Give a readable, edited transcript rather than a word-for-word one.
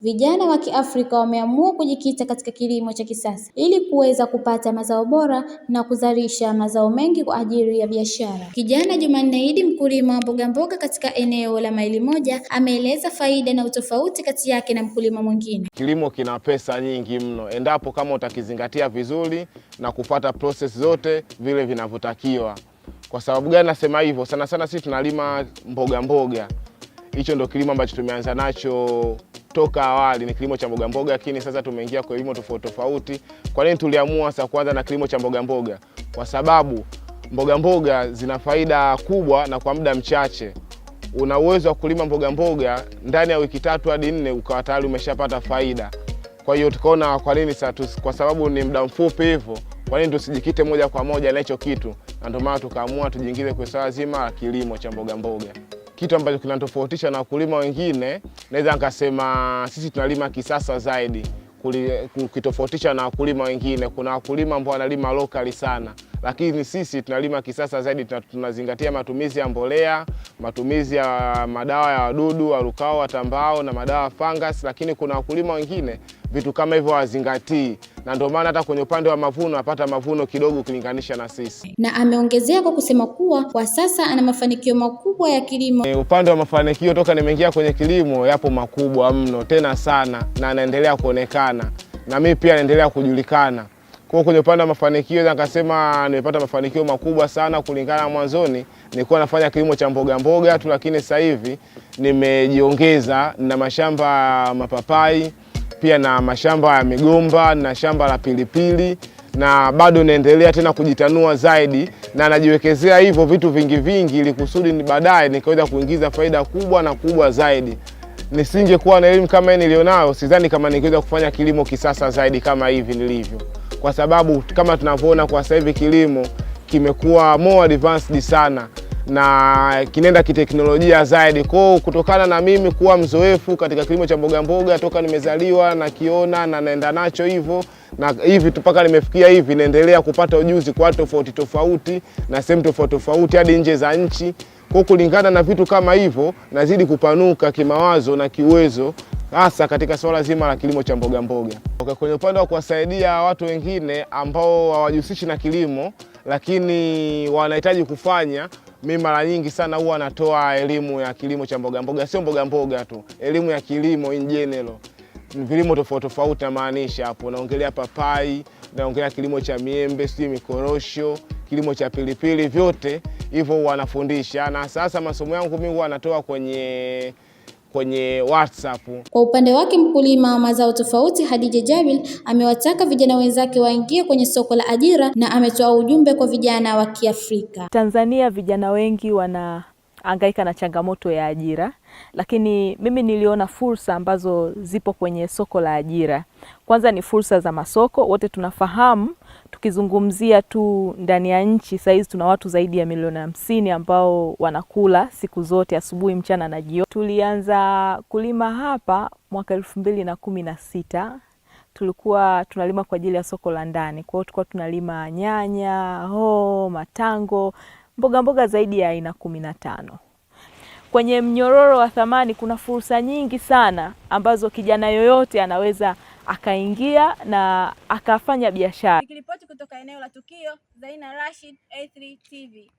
Vijana wa Kiafrika wameamua kujikita katika kilimo cha kisasa ili kuweza kupata mazao bora na kuzalisha mazao mengi kwa ajili ya biashara. Kijana Jumanne Idi, mkulima wa mbogamboga katika eneo la Maili Moja, ameeleza faida na utofauti kati yake na mkulima mwingine. Kilimo kina pesa nyingi mno endapo kama utakizingatia vizuri na kufuata process zote vile vinavyotakiwa. Kwa sababu gani nasema hivyo? Sana sana sisi tunalima mboga mboga, hicho ndo kilimo ambacho tumeanza nacho toka awali, ni kilimo cha mboga mboga, lakini sasa tumeingia kwa kilimo tofauti tofauti. Kwa nini tuliamua sasa kuanza na kilimo cha mboga mboga? Kwa sababu mboga mboga zina faida kubwa na kwa muda mchache una uwezo wa kulima mboga mboga ndani ya wiki 3 hadi 4 ukawa tayari umeshapata faida. Kwa hiyo tukaona kwa nini sasa, kwa sababu ni muda mfupi hivyo, kwa nini tusijikite moja kwa moja na hicho kitu? Na ndio maana tukaamua tujiingize kwenye swala zima la kilimo cha mboga mboga. Kitu ambacho kinatofautisha na wakulima wengine, naweza nikasema sisi tunalima kisasa zaidi ukitofautisha na wakulima wengine. Kuna wakulima ambao wanalima locally sana, lakini sisi tunalima kisasa zaidi. Tunazingatia matumizi ya mbolea, matumizi ya madawa ya wadudu warukao, watambao na madawa ya fungus, lakini kuna wakulima wengine vitu kama hivyo hawazingatii, na ndio maana hata kwenye upande wa mavuno apata mavuno kidogo ukilinganisha na sisi. Na ameongezea kwa kusema kuwa kwa sasa ana mafanikio makubwa ya kilimo. Upande wa mafanikio toka nimeingia kwenye kilimo yapo makubwa mno tena sana, na anaendelea kuonekana na mimi pia naendelea kujulikana. Kwa kwenye upande wa mafanikio nikasema nimepata mafanikio makubwa sana kulingana na mwanzoni nilikuwa nafanya kilimo cha mboga mboga tu, lakini sasa hivi nimejiongeza na mashamba mapapai pia na mashamba ya migomba na shamba la pilipili, na bado naendelea tena kujitanua zaidi na najiwekezea hivyo vitu vingi vingi, ili kusudi ni baadaye nikaweza kuingiza faida kubwa na kubwa zaidi. Nisingekuwa na elimu kama hii nilionayo, sidhani kama ningeweza kufanya kilimo kisasa zaidi kama hivi nilivyo, kwa sababu kama tunavyoona kwa sasa hivi kilimo kimekuwa more advanced sana na kinaenda kiteknolojia zaidi. Kwa kutokana na mimi kuwa mzoefu katika kilimo cha mboga mboga toka nimezaliwa nakiona na naenda nacho hivyo na hivi tu mpaka nimefikia hivi, naendelea kupata ujuzi kwa watu tofauti tofauti na sehemu tofauti tofauti hadi nje za nchi. Kwa kulingana na vitu kama hivyo, nazidi kupanuka kimawazo na kiuwezo, hasa katika swala zima la kilimo cha mboga mboga. Okay, kwenye upande wa kuwasaidia watu wengine ambao hawajihusishi na kilimo lakini wanahitaji kufanya, mi mara nyingi sana huwa natoa elimu ya kilimo cha mboga mboga, sio mboga mboga tu, elimu ya kilimo in general, vilimo tofauti tofauti, namaanisha hapo naongelea papai, naongelea kilimo cha miembe, sijui mikorosho, kilimo cha pilipili, vyote hivyo huwa nafundisha. Na sasa masomo yangu mimi huwa natoa kwenye WhatsApp. Kwa upande wake, mkulima wa mazao tofauti Hadija Jabil amewataka vijana wenzake waingie kwenye soko la ajira na ametoa ujumbe kwa vijana wa Kiafrika. Tanzania vijana wengi wanahangaika na changamoto ya ajira, lakini mimi niliona fursa ambazo zipo kwenye soko la ajira. Kwanza ni fursa za masoko, wote tunafahamu tukizungumzia tu ndani ya nchi saizi tuna watu zaidi ya milioni 50 ambao wanakula siku zote asubuhi, mchana na jioni. Tulianza kulima hapa mwaka 2016, tulikuwa tunalima kwa ajili ya soko la ndani. Kwa hiyo tulikuwa tunalima nyanya, hoho, matango, mboga mboga zaidi ya aina 15. Kwenye mnyororo wa thamani kuna fursa nyingi sana ambazo kijana yoyote anaweza akaingia na akafanya biashara. Nikiripoti kutoka eneo la tukio, Zaina Rashid, A3 TV.